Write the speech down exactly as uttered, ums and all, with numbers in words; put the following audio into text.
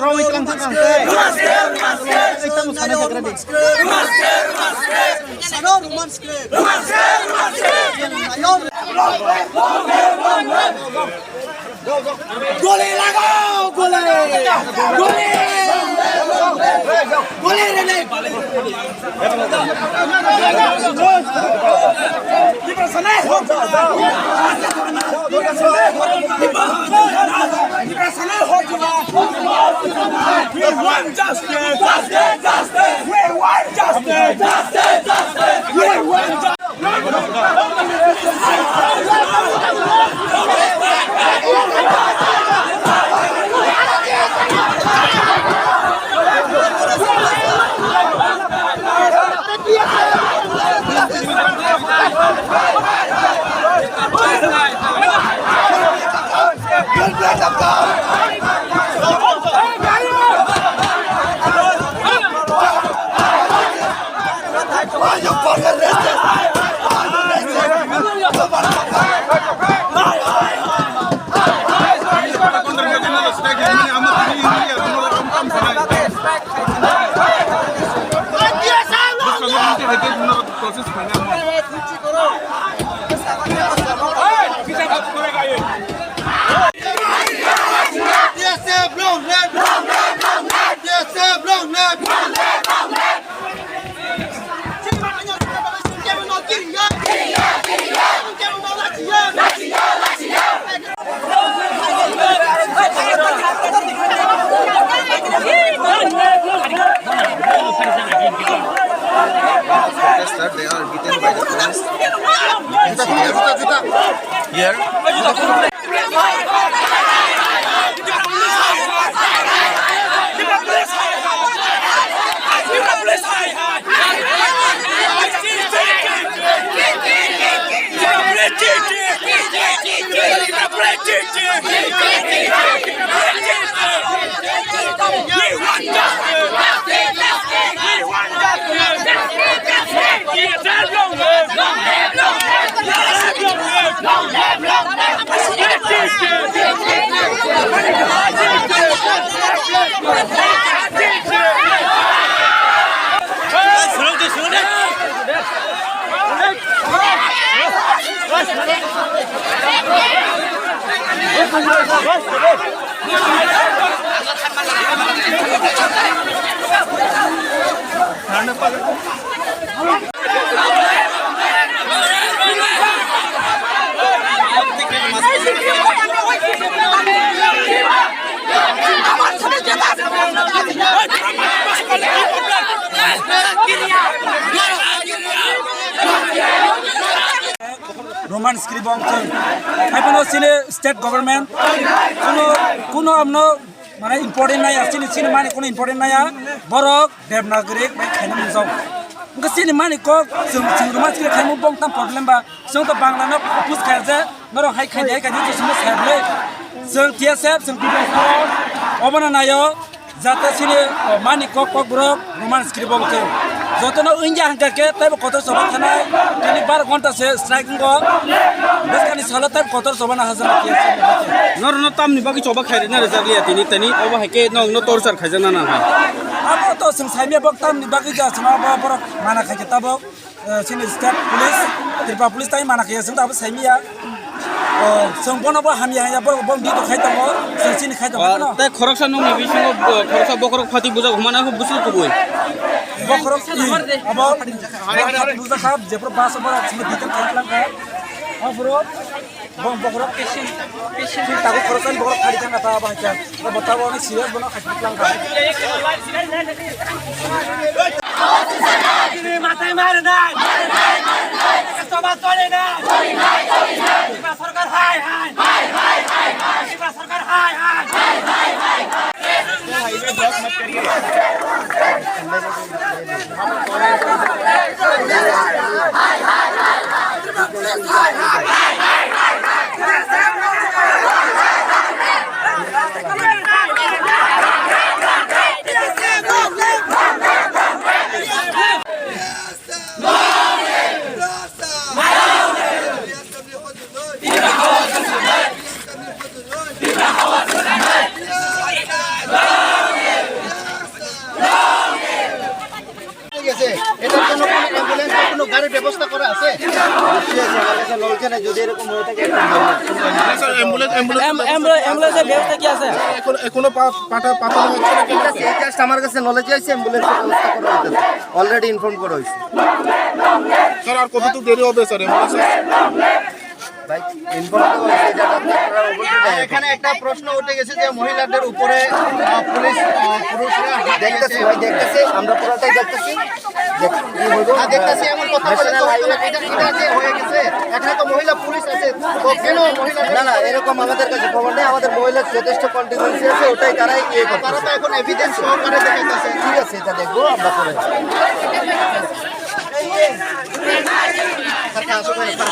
Bro, ikang sa kang tei. Ikang sa na jagra di. Sano Roman script. Ayo. Goli lagao, goli. Goli. Goli re nahi. We want justice! Justice! Justice! We want justice! Justice! Justice! We want justice! Protester, they are beaten by the police. You can see there. Here. Roman script bong chwng. Hai phano chini state government kuno, kuno amno mane important naya, chini, chini mani kuno important naya. Borok Devanagari bai khaina mung jao. Wngkha chini mani kok chwng, chwng Roman script khaimung bong tam problem ba. Chwng to Bangla no oppose khaijak, norok hai khaidi, hai khaidi, chwng simo sai bwle. Chwng T S F, chwng People's Front, obono naio. Jata chini, o, mani kok, kokborok Roman script bong chwng. Jotono wngya hwnkha khe teibo kotor choba thanai. Tini bar ghonta se strike wngo. Bwskani salo teibo kotor choba na hajak khe. Norokno tamni bagwi choba khairina rwjak liya tini, tini obo hai khe nokno torchar khaijak na nang hai. Abo to chwng saimya bok tamni bagwi ja chwng abo borok mana khai khe tabok. Eh, chini state police, Tripura police tai mana khe chwng abo saimya. O, chwng bono bo hamya hamya, borok bo bikok khai tongo, chwng chini khai tongo, Ah, no? Tei khoroksa nokni bisingo, bo-, khoroksa bokhorok phatwi bujak humana khe bwswk kubui. Bokhorok, i, abo, bokhorok phatwi bujak kha, jephru bus o borok chini bitan khai tlang kha. Aphuru, bo-, bokhorok, chini tago khoroksa ni bokhorok phari thang kha ta, abo hai kha. Bo tabuk onek serious, bono khai tlang kha. Matai mare nai. Soma tole nai. Tripura sarkar hai hai. Tripura sarkar hai hai. গেছে। এটার জন্য কোনো অ্যাম্বুলেন্স বা কোনো গাড়ির ব্যবস্থা করা আছে? অবশ্যই আছে, আমার কাছে লড়ছে না, যদি এরকম হয়ে থাকে, একটা হবে। স্যার, অ্যাম্বুলেন্স, অ্যাম্বুলেন্স অ্যাম-, অ্যাম্বুলেন্স, অ্যাম্বুলেন্সের ব্যবস্থা কি আছে? এখন, এখনো পা-, পাঠা-, পাঠানো হচ্ছে না, ঠিক আছে? এই জাস্ট আমার কাছে নলেজ আছে, অ্যাম্বুলেন্সের ব্যবস্থা করা হইতেছে, অলরেডি ইনফর্ম করা হয়েছে। স্যার, আর কতটুকু দেরি হবে, স্যার, অ্যাম্বুলেন্স? ভাই, ইনফর্ম তো হয়েছে, এটা তো আপনারা অবশ্যই আর জানেন। এখানে একটা প্রশ্ন উঠে গেছে যে মহিলাদের উপরে, আহ, পুলিশ, আহ, পুরুষরা হাত দেখতেছি দিয়েছে। ভাই, দেখতেছি, আমরা পুরোটাই দেখতেছি। দেখ-, কি হইব? হ্যাঁ, দেখতেছি, এমন কথা বলে তো হয়তো না, এটা, এটা যে হয়ে গেছে, এখানে তো মহিলা পুলিশ আছে, তো কেন মহিলা না, না, এরকম আমাদের কাছে খবর নেই, আমাদের মহিলার যথেষ্ট কন্টিনজেন্সি আছে, ওটাই তারাই ইয়ে করতেছে। তারা তো এখন এভিডেন্স সহকারে দেখাইতেছে। ঠিক আছে, এটা দেখবো আমরা পরে। ফারকা, আসো, ফারকা।